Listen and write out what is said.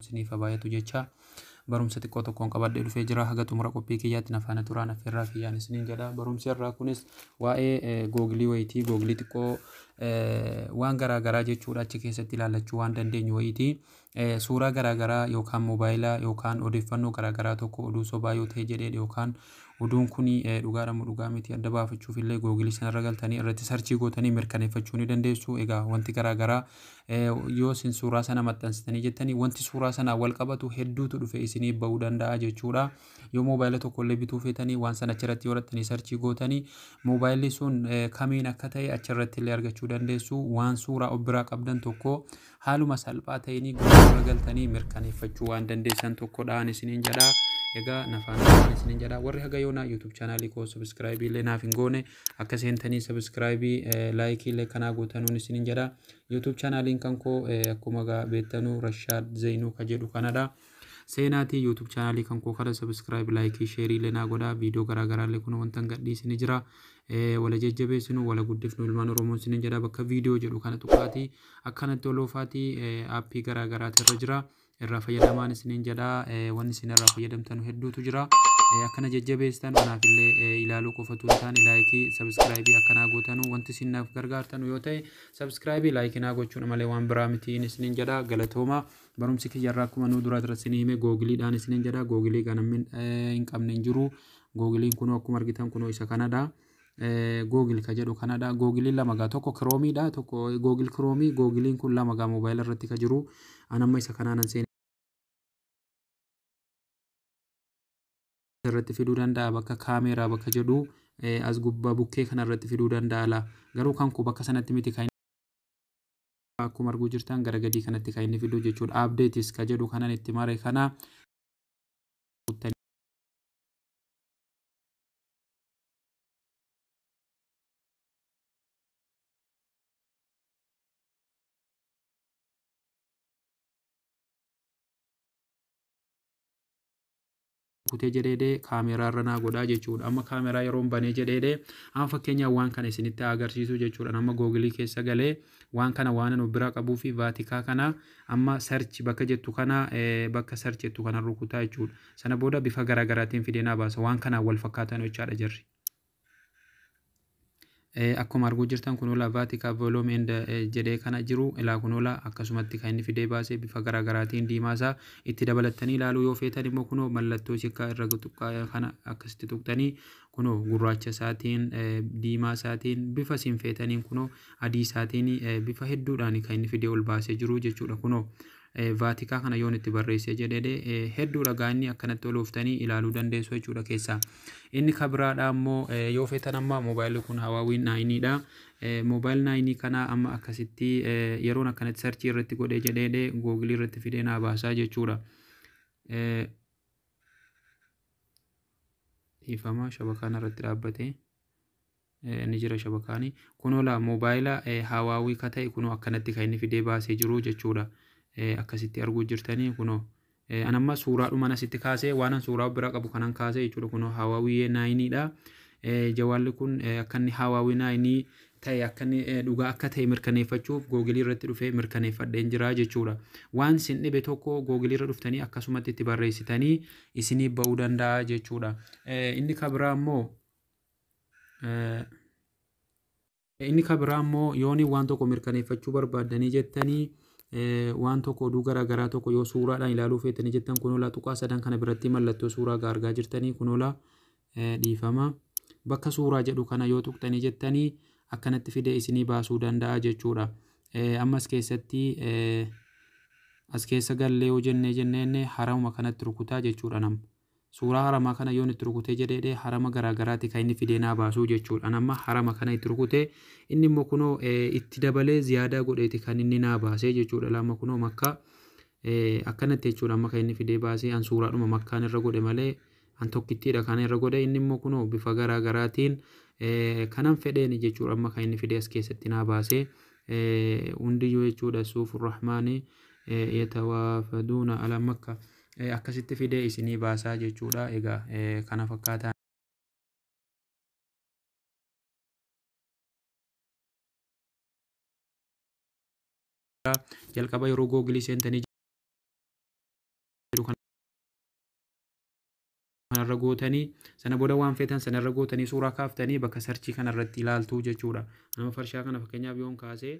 Isiniif baay'atu jecha barumsa xiqqoo tokkoon qabadhee dhufee jira. Haga xumura qophii kiyyaatti na faana turaan affeerraa kiyyaan isiniin jedha. Barumsi irraa kunis waa'ee Googilii wayitii, Googilii xiqqoo waan garaa garaa jechuudha, achi keessatti ilaallachuu waan dandeenyu wayitii. Suuraa garaa garaa yookaan moobaayilaa yookaan odeeffannoo garaa garaa tokko oduu sobaa yoo ta'e jedhee yookaan oduun kun dhugaadha moo dhugaa miti adda baafachuuf illee Googilii sanarra galtanii irratti search gootanii mirkaneeffachuu ni dandeessu. Egaa wanti garaa garaa yoo isin suuraa sana maxxansitanii jettanii, wanti suuraa sanaan wal qabatu hedduutu dhufe isinii ba'uu danda'a jechuudha. Yoo moobaayila tokko illee bituu feetanii, waan sana achirratti yoo irratti search gootanii, moobaayilli sun kamiin akka ta'e achirratti illee argachuu dandeessu. Waan suuraa of biraa qabdan tokko haaluma salphaa ta'een Googilii irra galtanii mirkaneeffachuu waan dandeessan tokkodhaan isiniin jedha. Egaa na faana turaan isiniin jedha. Warri haga yoonaa YouTube chaanaalii koo subscribe illee naaf hin goone, akka seentanii subscribe, like illee kanaa gootanuun isiniin jedha. YouTube chaanaaliin kan koo akkuma beektanuu Rashaad Zeenuu ka jedhu kanadha. Seenaatii YouTube chaanaalii kan koo kana subscribe, like, share illee naa godha. Viidiyoo garaa garaa illee kun wanta hin gadhiisini jira. Wala jajjabeessinu, wala guddifnu ilmaan Oromoon isiniin jedha. Bakka viidiyoo jedhu kana tuqaatii akkanatti oloofaati aappii garaa garaatu irra jira. Irraa fayyadamaan isiniin jedha. Wanni isin irraa fayyadamtan hedduutu jira. Akkana jajjabeessitan anaaf illee ilaaluu qofatu hin taane, like, subscribe akkanaa gootanu wanti isin naaf gargaartanu yoo ta'e, subscribe, like naa gochuun malee waan biraa mitiin isiniin jedha. Galatooma. Barumsi kiyyarraa akkuma nuu dura irratti isinii hime Googiliidhaan isiniin jedha. Googilii kan namni hin qabne hin jiru. Googiliin kunoo akkuma argitan kunoo isa kanadha. Google ka jedhu kanadha. Googiliin lama gaa, tokko Chromeiidha, tokko Google Chrome. Googiliin kun lama gaa moobaayila irratti ka jiru. An amma isa kanaanan seenee irratti fiduu danda'a. Bakka kaameeraa bakka jedhu as gubbaa bukkee kana irratti fiduu danda'a la. Garuu kan koo bakka sanatti miti, kan akkuma arguu jirtan gara gadii kanatti kan inni fidu jechuudha. Updates ka jedhu kanan itti mare kana kutee jedheedhe kaameeraa irra naa godhaa jechuudha. Amma kaameeraa yeroon banee jedheedhe, amma fakkeenyaaf waan kana isinitti agarsiisu jechuudha. Amma Googilii keessa galee waan kana waan of biraa qabuu fi vaatikaa kana amma search bakka jettu kana, bakka search jettu kana rukutaa jechuudha. Sana booda bifa garaagaraatiin fidee naa baasa. Waan kanaan wal fakkaatan jechaadha jarri. Akkuma arguu jirtan kunola Vaatikaa volume and jedhee kana jiru ilaa. Kunola akkasumatti kan inni fidee baasee bifa garaagaraatiin diimaasaa itti dabalattanii ilaaluu yoo feetan immoo, kunoo mallattoo sikkaa irra tuqqaa kana akkasitti tuqxanii, kunoo gurraacha isaatiin, diimaa isaatiin, bifa isin feetaniin, kunoo adii isaatiin, bifa hedduudhaan kan inni fidee ol baasee jiru jechuudha. Kunoo vaatikaa kana yoon itti barreessee jedhee hedduudha gaa inni akkanatti ol ooftanii ilaaluu dandeessu jechuudha keessaa. Inni kabiraadha ammoo yoo feetan, amma moobaayilli kun Huawei 9dha. Mobile 9 kana amma akkasitti yeroon akkanatti search irratti godhee jedhee Googilii irratti fidee naa baasaa jechuudha. Dhiifama, shabakaan irratti dhaabbatee ni jira shabakaani. Kunoo laa moobaayila Huawei ka ta'e kunoo akkanatti kan inni fidee baasee jiru jechuudha. Akkasitti arguu jirtanii kunoo. An amma suuraadhuma asitti kaasee, waan an suuraa bira qabu kanan kaasee jechuudha. Kunoo Huawei 9dha. Jawaalli kun akka inni Huawei 9 ta'e, akka inni dhugaa akka ta'e mirkaneeffachuuf Googilii irratti dhufee mirkaneeffadheen jira jechuudha. Waan isin dhibe tokko Googilii irra dhuftanii akkasumatti itti barreessitanii isinii ba'uu danda'a jechuudha. Inni kabiraa immoo yooni waan tokko mirkaneeffachuu barbaaddanii jettanii, waan tokko oduu garaa garaa tokko yoo suuraadhaan ilaaluu feetanii jettan, kunoolaa tuqaa sadan kana biratti mallattoo suuraa argaa jirtanii. Kunoolaa, dhiifama, bakka suuraa jedhu kana yoo tuqxanii jettanii, akkanatti fidee isinii baasuu danda'a jechuudha. Ammas keessatti as keessa gallee yoo jennee jennee haramuma kanatti rukutaa jechuudha nama. Suuraa haramaa kana yoon itti rukutee jedhee, harama garaa garaati kan inni fidee naa baasuu jechuudha. Amma harama kana itti rukutee, inni immoo kunoo itti dabalee ziyaadaa godheeti kan inni naa baasee jechuudha. Lama kunoo Makkaa akkanatti jechuudha. Amma kan inni fidee baasee an suuraadhuma Makkaan irra godhe malee an tokkittiidha kan irra godhe. Inni immoo kunoo bifa garaa garaatiin kanan fedheen jechuudha. Amma kan inni fidee as keessatti naa baasee hundiyyuu jechuudha. Suufu rahmaanii yatawaafaduuna ala Makka akkasitti fidee isinii baasaa jechuudha. Egaa kana fakkaataa. Jalqaba yeroo Googilii seentanii kanarra gootanii, sana booda waan feetan sanarra gootanii suuraa kaaftanii bakka search kanarratti ilaaltu jechuudha. Nama farshaa kana fakkeenyaaf yoon kaasee